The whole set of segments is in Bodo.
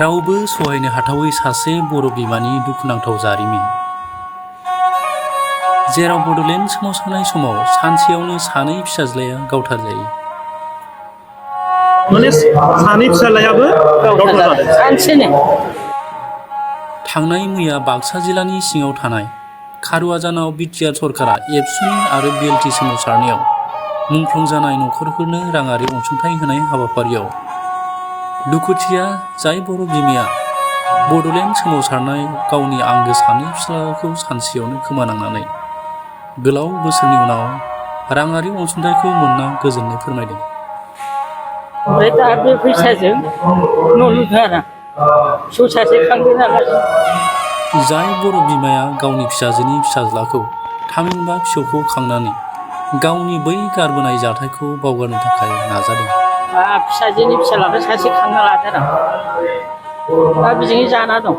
रावबो सहायनो हाथावै सासे बर' बिमानि दुखुनांथाव जारिमिन। जेराव बड'लेण्ड सोमावसारनाय समाव सानसेयावनो सानै फिसाज्लाया गावथारजायो। माने सानै फिसाज्लायाबो गावथारजादों सानसेनो। थांनाय मैया बाक्सा जिल्लानि सिङाव थानाय खारुवाजानाव बिटिआर सरकारा एबसुनि आरो बिएलटि सोमावसारनायाव मुंख्लं जानाय नखरफोरनो राङारि अनसुंथाइ होनाय हाबाफारियाव दुखुथिया जाय बर' बिमाया बड'लेण्ड सोमावसारनाय गावनि आंगो सानै फिसाज्लाखौ सानसेयावनो खोमानांनानै गोलाव बोसोरनि उनाव राङारि अनसुंथाइखौ मोनना गोजोननाय फोरमायदों। ओमफ्राय दा बे फैसाजों न' लुदों आरो फिसौ सासे खांदों नालाय। जाय बर' बिमाया गावनि फिसाजोनि फिसाज्लाखौ थामहिनबा फिसौखौ खांनानै गावनि बै गारबोनाय जाथायखौ बावगारनो थाखाय नाजादों। फिसाजोनि फिसाज्लाखौ सासे खांना लादों आरो दा बेजोंनो जाना दं।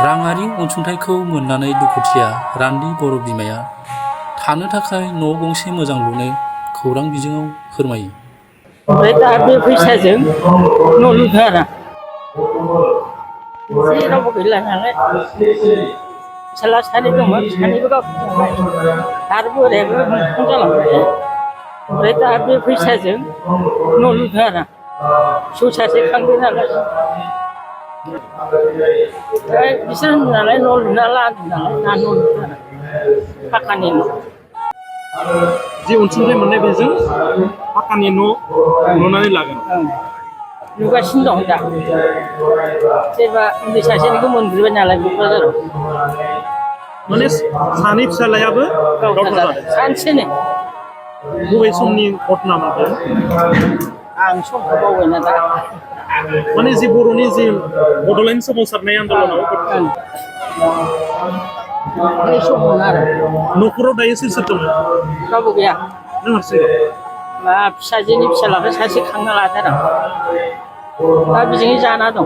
राङारि अनसुंथाइखौ मोननानै दुखुथिया रान्दि बर' बिमाया थानो थाखाय न' गंसे मोजां लुनो खौरां बिजोङाव फोरमायो। ओमफ्राय दा बे फैसाजों न' लुदों आरो जेरावबो गैला नालाय फिसाज्ला सानै दंमोन, सानैबो गावथारजाबाय आरो बोरायाबो मुंख्लं जालांबाय। ओमफ्राय दा बे फैसाजों न' लुदों आरो फिसौ सासे खांदों नालाय। बिसोर होनदों नालाय न' लुना ला होनदों नालाय दा न' लुदों आरो फाखानि न'। जि अनसुंथाइ मोननाय बेजों पाक्कानि न' लुनानै लागोन। लुगासिनो दं दा सोरबा उन्दै सासेनिखौ मोनग्रोबाय नालाय क'क्राझाराव। माने सानै फिसाज्लायाबो गावथारजादों सानसेनो। बबे समनि घटनामोन बे? आं समखौ बावबायना दा। माने जि बर'नि जि बड'लेण्ड सोमावसारनाय आन्दलनाव बे समावनो आरो न'खराव दायो सोर सोर दङ? रावबो गैया। नों हारसिं? फिसाजोनि फिसाज्लाखौ सासे खांना लादों आरो दा बेजोंनो जाना दं।